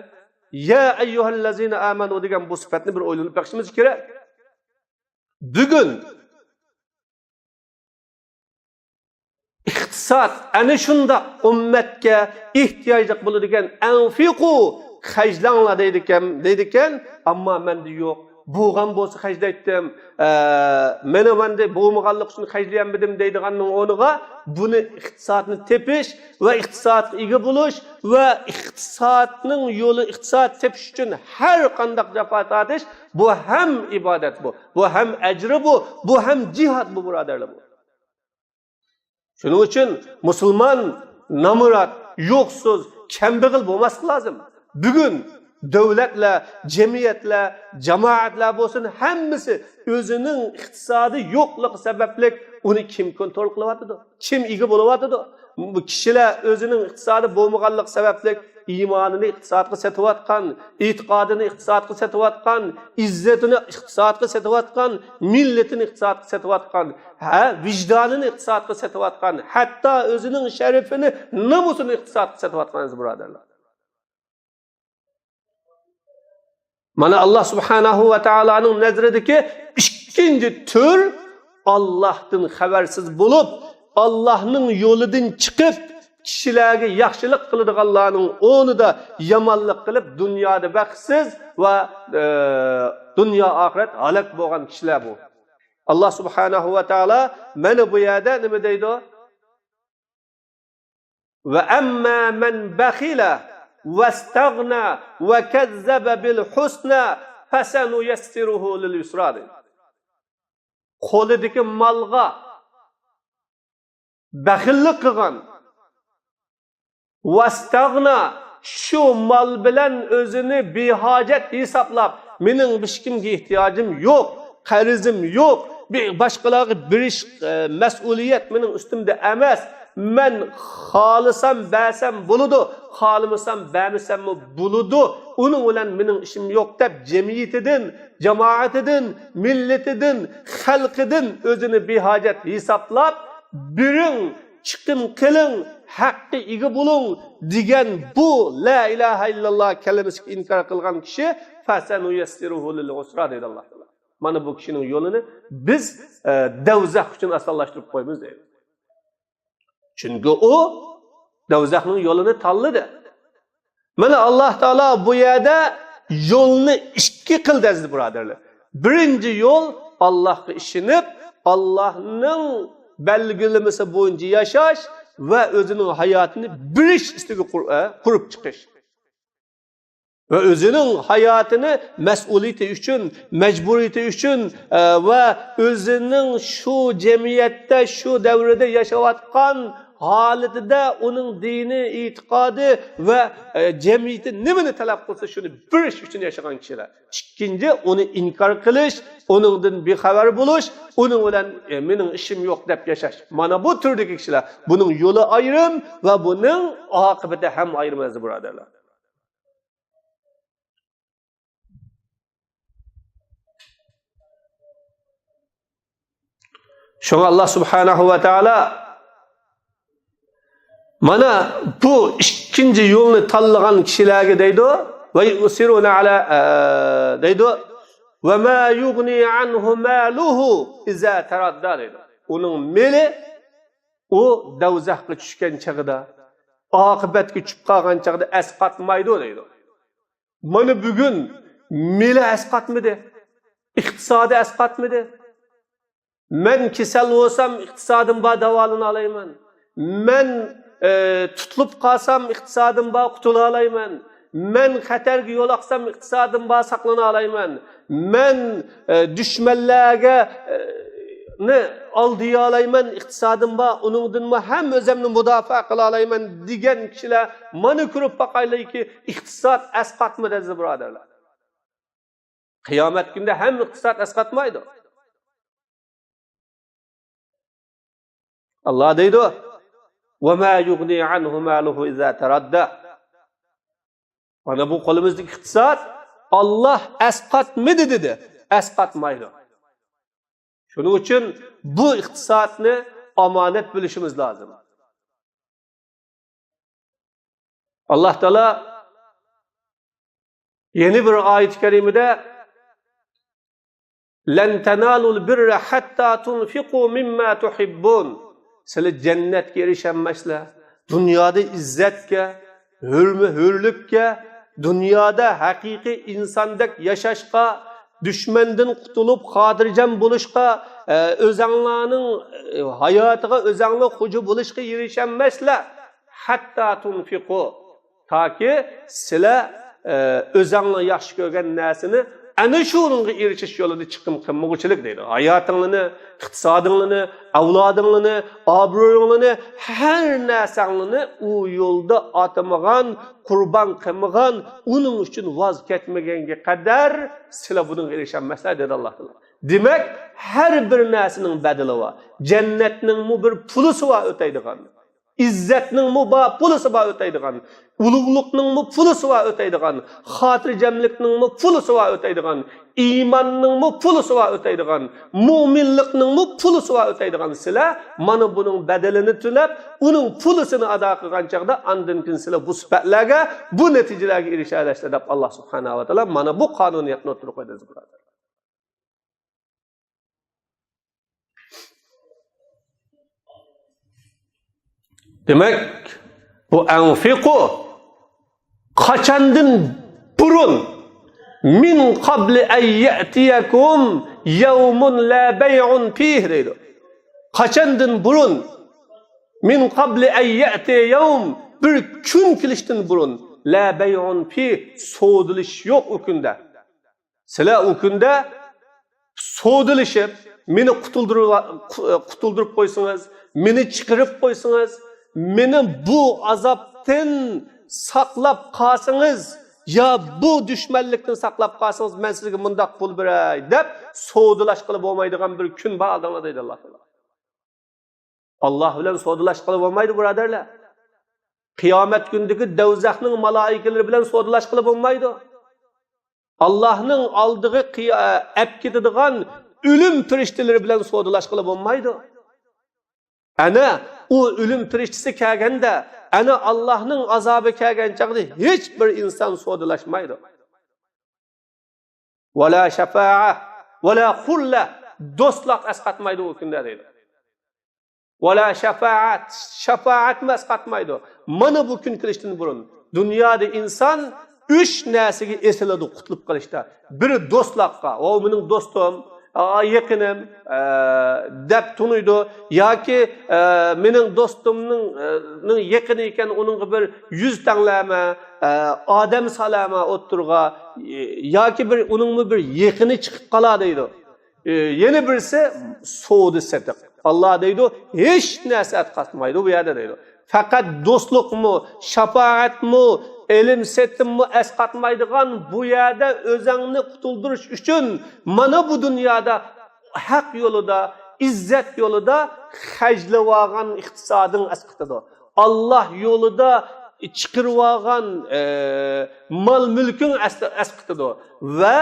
يا ئەييۇھەللەزىنە ئامەنۇ دېگەن بۇ سۈپەتنى بىر ئويلىنىپ بېقىشىمىز كېرەك. بۈگۈن ئىقتىساد ئەنە شۇنداق ئۈممەتكە ئېھتىياجلىق بولىدىكەن، ئەنفىقۇ، خەجلەڭلار دەيدىكەن، دەيدىكەن، ئەمما مەندە يوق. بولغان بولسا خەجلەيتتىم، ئە، مېنىڭ مەندە بولمىغانلىقى ئۈچۈن خەجلىيەلمىدىم دەيدىغاننىڭ ئورنىغا، بۇنى ئىقتىسادنى تېپىش ۋە ئىقتىسادقا ئىگە بولۇش ۋە ئىقتىسادنىڭ يولى، ئىقتىساد تېپىش ئۈچۈن ھەر قانداق جاپا تارتىش، بۇ ھەم ئىبادەت بۇ، بۇ ھەم ئەجرى بۇ، بۇ ھەم جىھاد بۇ، بۇرادەرلەر بۇ. شۇنىڭ ئۈچۈن مۇسۇلمان نامرات، يوقسۇز، كەمبەغەل بولماسلىقى لازىم. بۈگۈن دۆلەتلەر، جەمئىيەتلەر، جامائەتلەر بولسۇن، ھەممىسى ئۆزىنىڭ ئىقتىسادى يوقلۇقى سەۋەبلىك ئۇنى كىم كونترول قىلىۋاتىدۇ؟ كىم ئىگە بولۇۋاتىدۇ؟ بۇ كىشىلەر ئۆزىنىڭ ئىقتىسادى بولمىغانلىقى سەۋەبلىك ئىمانىنى ئىقتىسادقا سېتىۋاتقان، ئېتىقادىنى ئىقتىسادقا سېتىۋاتقان، ئىززىتىنى ئىقتىسادقا سېتىۋاتقان، مىللىتىنى ئىقتىسادقا سېتىۋاتقان، ھە، ۋىجدانىنى ئىقتىسادقا سېتىۋاتقان، ھەتتا ئۆزىنىڭ شەرىپىنى، نومۇسىنى ئىقتىسادقا سېتىۋاتقان ئەزىز بۇرادەرلەر. مانا، ئاللا سۇبھانەھۇ ۋە تائالانىڭ نەزىرىدىكى ئىككىنچى تۈر ئاللاھتىن خەۋەرسىز بولۇپ، ئاللاھنىڭ يولىدىن چىقىپ، كىشىلەرگە ياخشىلىق قىلىدىغانلارنىڭ ئورنىدا يامانلىق قىلىپ، دۇنيادا بەختسىز ۋە، ئە، دۇنيا ئاخىرەت ھالاك بولغان كىشىلەر بۇ. ئاللا سۇبھانەھۇ ۋە تائالا مانا بۇ يەردە نېمە دەيدۇ؟ وَأَمَّا مَنْ بَخِلَ وَاسْتَغْنَى وَكَذَّبَ بِالْحُسْنَى فَسَنُيَسِّرُهُ لِلْيُسْرَى دەيدۇ. قولىدىكى مالغا بەخىللىك قىلغان، ۋەستەغنا، شۇ مال بىلەن ئۆزىنى بىھاجەت ھېسابلاپ، مېنىڭ ھېچكىمگە ئېھتىياجىم يوق، قەرزىم يوق، بى-، باشقىلارغا بېرىش، ئە، مەسئۇلىيەت مېنىڭ ئۈستۈمدە ئەمەس، مەن خالىسام بەرسەم بولىدۇ، خالىمىسام بەرمىسەممۇ بولىدۇ، ئۇنىڭ بىلەن مېنىڭ ئىشىم يوق دەپ، جەمئىيىتىدىن، جامائىتىدىن، مىللىتىدىن، خەلقىدىن ئۆزىنى بىھاجەت ھېسابلاپ، بېرىڭ، چىقىم قىلىڭ، ھەققە ئىگە بولۇڭ دېگەن بۇ لا ئىلاھە ئىللاللا كەلىمىسىگە ئىنكار قىلغان كىشى فَسَنُيَسِّرُهُ لِلْعُسْرَى دەيدۇ ئاللا تائالا. مانا بۇ كىشىنىڭ يولىنى بىز، ئە، دەۋزەخ ئۈچۈن ئاسانلاشتۇرۇپ قويىمىز دەيدۇ. چۈنكى ئۇ دەۋزەخنىڭ يولىنى تاللىدى. مانا، ئاللا تائالا بۇ يەردە يولنى ئىككى قىلدى، ئەزىز بۇرادەرلەر. بىرىنچى يول ئاللاھقا ئىشىنىپ، ئاللاھنىڭ بەلگىلىمىسى بويىچە ياشاش ۋە ئۆزىنىڭ ھاياتىنى بېرىش ئۈستىگە قۇر-، ئە، قۇرۇپ چىقىش. ۋە ئۆزىنىڭ ھاياتىنى مەسئۇلىيىتى ئۈچۈن، مەجبۇرىيىتى ئۈچۈن، ئە، ۋە ئۆزىنىڭ شۇ جەمئىيەتتە، شۇ دەۋردە ياشاۋاتقان ھالىتىدە ئۇنىڭ دىنى، ئېتىقادى ۋە، ئە، جەمئىيىتى نېمىنى تەلەپ قىلسا، شۇنى بېرىش ئۈچۈن ياشىغان كىشىلەر. ئىككىنچى، ئۇنى ئىنكار قىلىش، ئۇنىڭدىن بىخەۋەر بولۇش، ئۇنىڭ بىلەن، ئە، مېنىڭ ئىشىم يوق دەپ ياشاش. مانا بۇ تۈردىكى كىشىلەر. بۇنىڭ يولى ئايرىم ۋە بۇنىڭ ئاقىۋىتى ھەم ئايرىم، ئەزىز بۇرادەرلەر. شۇڭا ئاللا سۇبھانەھۇ ۋە تائالا مانا بۇ ئىككىنچى يولنى تاللىغان كىشىلەرگە دەيدۇ، ۋە يۇسىرۇنە ئەلە، ئە، دەيدۇ، ۋە ما يۇغنى ئەنھۇ مالۇھۇ ئىزا تەرەددا دەيدۇ. ئۇنىڭ مېلى ئۇ دەۋزەخكە چۈشكەن چېغىدا، ئاقىۋەتكە چۈشۈپ قالغان چېغىدا ئەسقاتمايدۇ دەيدۇ. مانا بۈگۈن مېلى ئەسقاتمىدى، ئىقتىسادى ئەسقاتمىدى. مەن كېسەل بولسام، ئىقتىسادىم بار داۋالىنالايمەن. مەن، ئە، تۇتۇلۇپ قالسام، ئىقتىسادىم بار قۇتۇلالايمەن. مەن خەتەرگە يولۇقسام، ئىقتىسادىم بار ساقلىنالايمەن. مەن، ئە، دۈشمەنلەرگە، ئە، نى ئالدىيالايمەن، ئىقتىسادىم بار، ئۇنىڭدىنمۇ ھەم ئۆزۈمنى مۇداپىئە قىلالايمەن دېگەن كىشىلەر مانا كۆرۈپ باقايلىكى، ئىقتىساد ئەسقاتمىدى ئەزىز بۇرادەرلەر. قىيامەت كۈنىدە ھەم ئىقتىساد ئەسقاتمايدۇ. ئاللا دەيدۇ، ۋە ما يۇغنى ئەنھۇ مالۇھۇ ئىزا تەرەددا. مانا بۇ قولىمىزدىكى ئىقتىساد، ئاللا ئەسقاتمىدى دېدى. ئەسقاتمايدۇ. شۇنىڭ ئۈچۈن بۇ ئىقتىسادنى ئامانەت بىلىشىمىز لازىم. ئاللا تائالا يەنە بىر ئايىتى كەرىمىدە، لن تنالوا البر حتى تنفقوا مما تحبون. سىلەر جەننەتكە ئېرىشەلمەيسىلەر. دۇنيادا ئىززەتكە، ھۆرمە-، ھۆرلۈككە، دۇنيادا ھەقىقىي ئىنساندەك ياشاشقا، دۈشمەندىن قۇتۇلۇپ خاتىرجەم بولۇشقا، ئە، ئۆزەڭلارنىڭ، ئە، ھاياتىغا ئۆزەڭلار خوجا بولۇشقا ئېرىشەلمەيسىلەر. حتى تنفقوا. تاكى سىلەر، ئە، ئۆزەڭلار ياخشى كۆرگەن نەرسىنى ئەنە شۇنىڭغا ئېرىشىش يولىدا چىقىم قىلمىغۇچىلىك دەيدۇ. ھاياتىڭلىنى، ئىقتىسادىڭلىنى، ئەۋلادىڭلىنى، ئابرۇيۇڭلىنى، ھەر نەرسەڭلىنى ئۇ يولدا ئاتىمىغان، قۇربان قىلمىغان، ئۇنىڭ ئۈچۈن ۋاز كەچمىگەنگە قەدەر سىلەر بۇنىڭغا ئېرىشەلمەسلەر، دېدى ئاللا تائالا. دېمەك، ھەر بىر نەرسىنىڭ بەدىلى بار. جەننەتنىڭمۇ بىر پۇلىسى بار ئۆتەيدىغان. ئىززەتنىڭمۇ بار پۇلىسى بار ئۆتەيدىغان. ئۇلۇغلۇقنىڭمۇ پۇلىسى بار ئۆتەيدىغان. خاتىرجەملىكنىڭمۇ پۇلىسى بار ئۆتەيدىغان. ئىماننىڭمۇ پۇلىسى بار ئۆتەيدىغان. مۆمىنلىكنىڭمۇ پۇلىسى بار ئۆتەيدىغان. سىلەر مانا بۇنىڭ بەدىلىنى تۆلەپ، ئۇنىڭ پۇلىسىنى ئادا قىلغان چاغدا، ئاندىن كېيىن سىلەر بۇ سۈپەتلەرگە، بۇ نەتىجىلەرگە ئېرىشەلەيسىلەر، دەپ ئاللا سۇبھانەھۇ ۋە تائالا مانا بۇ قانۇنىيەتنى ئوتتۇرىغا قويدى، ئەزىز بۇرادەر. دېمەك، بۇ ئەنفىقۇ قاچاندىن بۇرۇن، مىن قابلى ئەن يەتىيەكۇم يەۋمۇن لا بەيئۇن فىھ دەيدۇ. قاچاندىن بۇرۇن، مىن قابلى ئەن يەتىيە يەۋم، بىر كۈن كېلىشتىن بۇرۇن، لا بەيئۇن فىھ، سودىلىشىش يوق ئۇ كۈندە. سىلەر ئۇ كۈندە سودىلىشىپ، مېنى قۇتۇلدۇرۇپ، قۇ-، قۇتۇلدۇرۇپ قويسىڭىز، مېنى چىقىرىپ قويسىڭىز، مېنى بۇ ئازابتىن ساقلاپ قالسىڭىز، يا بۇ دۈشمەنلىكتىن ساقلاپ قالسىڭىز، مەن سىزگە مۇنداق پۇل بېرەي، دەپ سودىلاشقىلى بولمايدىغان بىر كۈن بار ئالدىڭلار، دەيدۇ ئاللا تائالا. ئاللا بىلەن سودىلاشقىلى بولمايدۇ، بۇرادەرلەر. قىيامەت كۈنىدىكى دوزاخنىڭ مالائىكىلىرى بىلەن سودىلاشقىلى بولمايدۇ. ئاللانىڭ ئالدىغا قىيا-، ئەپ كېتىدىغان ئۆلۈم پىرىشتىلىرى بىلەن سودىلاشقىلى بولمايدۇ. ئەنە ئۇ ئۆلۈم پىرىشتىسى كەلگەندە، ئەنە ئاللانىڭ ئازابى كەلگەن چاغدا ھېچ بىر ئىنسان سودىلاشمايدۇ. ۋەلا شەپائە، ۋەلا خۇللە، دوستلۇق ئەسقاتمايدۇ ئۇ كۈندە دەيدۇ. ۋەلا شەپائەت، شاپائەتمۇ ئەسقاتمايدۇ. مانا بۇ كۈن كېلىشتىن بۇرۇن دۇنيادا ئىنسان ئۈچ نەرسىگە ئېسىلىدۇ قۇتۇلۇپ قېلىشتا. بىرى دوستلۇققا، ئۇ مېنىڭ دوستۇم، ئا، يېقىنىم، ئە، دەپ تونۇيدۇ. ياكى، ئە، مېنىڭ دوستۇمنىڭ، ئە، نىڭ يېقىنى ئىكەن، ئۇنىڭغا بىر يۈز تەڭلەمە، ئە، ئادەم سالەمە ئوتتۇرىغا، ئە، ياكى بىر، ئۇنىڭمۇ بىر يېقىنى چىقىپ قالا دەيدۇ. ئى، يەنە بىرسى سودا سېتىق. ئاللا دەيدۇ، ھېچ نەرسە ئەتقاتمايدۇ بۇ يەردە دەيدۇ. پەقەت دوستلۇقمۇ، شاپائەتمۇ، ئېلىم سېتىممۇ ئەسقاتمايدىغان بۇ يەردە ئۆزەڭنى قۇتۇلدۇرۇش ئۈچۈن مانا بۇ دۇنيادا ھەق يولىدا، ئىززەت يولىدا خەجلىۋالغان ئىقتىسادىڭ ئەسقىتىدۇ. ئاللا يولىدا چىقىرىۋالغان، ئى، مال مۈلكۈڭ ئەس-، ئەسقىتىدۇ. ۋە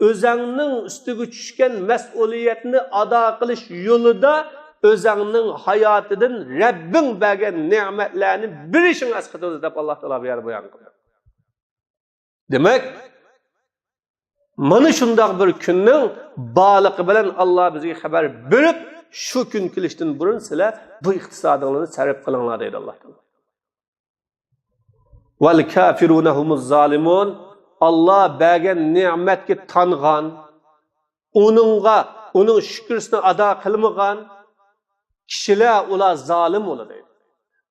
ئۆزەڭنىڭ ئۈستىگە چۈشكەن مەسئۇلىيەتنى ئادا قىلىش يولىدا ئۆزەڭنىڭ ھاياتىدىن رەببىڭ بەرگەن نېمەتلەرنى بېرىشىڭ ئەسقىتىدۇ دەپ ئاللا تائالا بۇ يەردە بايان قىلدى. دېمەك، مانا شۇنداق بىر كۈننىڭ بارلىقى بىلەن ئاللا بىزگە خەۋەر بېرىپ، شۇ كۈن كېلىشتىن بۇرۇن سىلەر بۇ ئىقتىسادىڭلارنى سەرپ قىلىڭلار دەيدۇ ئاللا تائالا. ۋەل كافىرۇنە ھۇمۇز زالىمۇن. ئاللا بەرگەن نېمەتكە تانغان، ئۇنىڭغا، ئۇنىڭ شۈكرىسىنى ئادا قىلمىغان كىشىلەر ئۇلار زالىم بولىدۇ.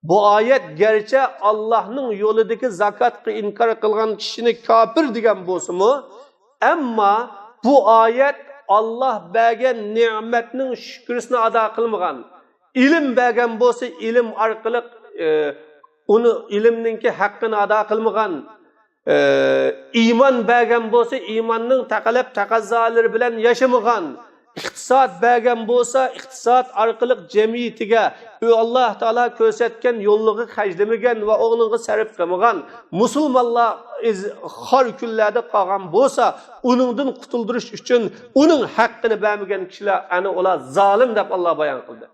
بۇ ئايەت گەرچە ئاللانىڭ يولىدىكى زاكاتقا ئىنكار قىلغان كىشىنى كاپىر دېگەن بولسىمۇ، ئەمما بۇ ئايەت ئاللا بەرگەن نېمەتنىڭ شۈكرىسىنى ئادا قىلمىغان، ئىلىم بەرگەن بولسا، ئىلىم ئارقىلىق، ئى، ئۇنى، ئىلىمنىڭكى ھەققىنى ئادا قىلمىغان، ئى، ئىمان بەرگەن بولسا، ئىماننىڭ تەلەپ تەقەززالىرى بىلەن ياشىمىغان، ئىقتىساد بەرگەن بولسا، ئىقتىساد ئارقىلىق جەمئىيىتىگە، ئۇ ئاللا تائالا كۆرسەتكەن يوللىرىغا خەجلىمىگەن ۋە ئۇنىڭغا سەرپ قىلمىغان، مۇسۇلمانلار ئىز-، خار كۈنلەردە قالغان بولسا، ئۇنىڭدىن قۇتۇلدۇرۇش ئۈچۈن ئۇنىڭ ھەققىنى بەرمىگەن كىشىلەر، ئەنە ئۇلار زالىم دەپ ئاللا بايان قىلدى.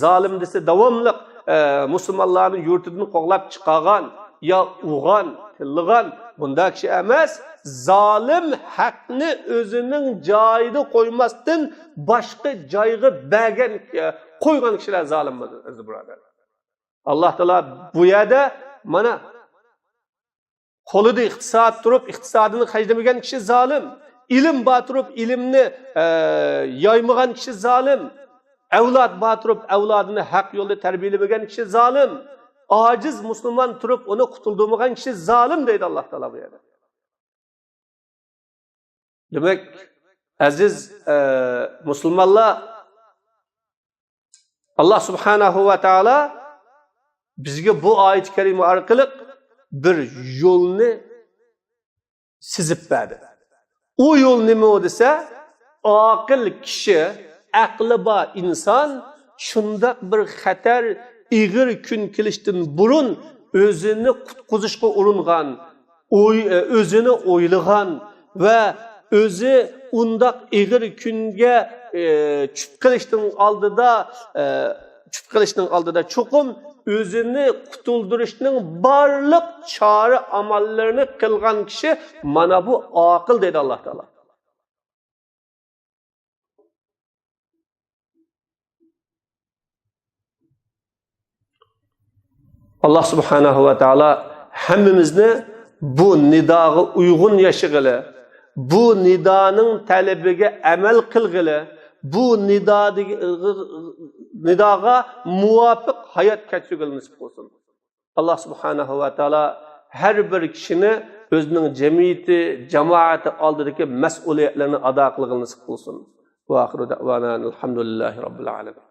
زالىم دېسە داۋاملىق، ئە، مۇسۇلمانلارنى يۇرتىدىن قوغلاپ چىقارغان، يا ئۇرغان، تىللىغان، بۇنداق كىشى ئەمەس. زالىم ھەقنى ئۆزىنىڭ جايىدا قويماستىن باشقا جايغا بەرگەن، ئە، قويغان كىشىلەر زالىم بولىدۇ، ئەزىز بۇرادەر. ئاللا تائالا بۇ يەردە مانا قولىدا ئىقتىساد تۇرۇپ، ئىقتىسادىنى خەجلىمىگەن كىشى زالىم. ئىلىم بار تۇرۇپ، ئىلىمنى، ئە، يايمىغان كىشى زالىم. ئەۋلاد بار تۇرۇپ، ئەۋلادىنى ھەق يولدا تەربىيەلىمىگەن كىشى زالىم. ئاجىز مۇسۇلمان تۇرۇپ، ئۇنى قۇتۇلدۇرمىغان كىشى زالىم دەيدۇ ئاللا تائالا بۇ يەردە. دېمەك، ئەزىز، ئە، مۇسۇلمانلار، ئاللا سۇبھانەھۇ ۋە تائالا بىزگە بۇ ئايەت كەرىمە ئارقىلىق بىر يولنى سىزىپ بەردى. ئۇ يول نېمە دېسە، ئاقىل كىشى، ئەقلى بار ئىنسان شۇنداق بىر خەتەر، ئېغىر كۈن كېلىشتىن بۇرۇن ئۆزىنى قۇتقۇزۇشقا ئۇرۇنغان، ئوي-، ئۆزىنى ئويلىغان ۋە ئۆزى ئۇنداق ئېغىر كۈنگە، ئە، چۈشۈپ قېلىشنىڭ ئالدىدا، ئە، چۈشۈپ قېلىشنىڭ ئالدىدا چوقۇم ئۆزىنى قۇتۇلدۇرۇشنىڭ بارلىق چارە ئاماللىرىنى قىلغان كىشى مانا بۇ ئاقىل، دەيدۇ ئاللا تائالا. ئاللا سۇبھانەھۇ ۋە تائالا ھەممىمىزنى بۇ نىداغا ئۇيغۇن ياشىغىلى، بۇ نىدانىڭ تەلىپىگە ئەمەل قىلغىلى، بۇ نىدادىكى، نىداغا مۇۋاپىق ھايات كەچۈرگىلى نېسىپ قىلسۇن. ئاللا سۇبھانەھۇ ۋە تائالا ھەر بىر كىشىنى ئۆزىنىڭ جەمئىيىتى، جامائىتى ئالدىدىكى مەسئۇلىيەتلىرىنى ئادا قىلغىلى نېسىپ قىلسۇن. ۋە ئاخىرۇ دەئۋانا ئەنىل ھەمدۇلىللاھى رەببىل ئالەمىن.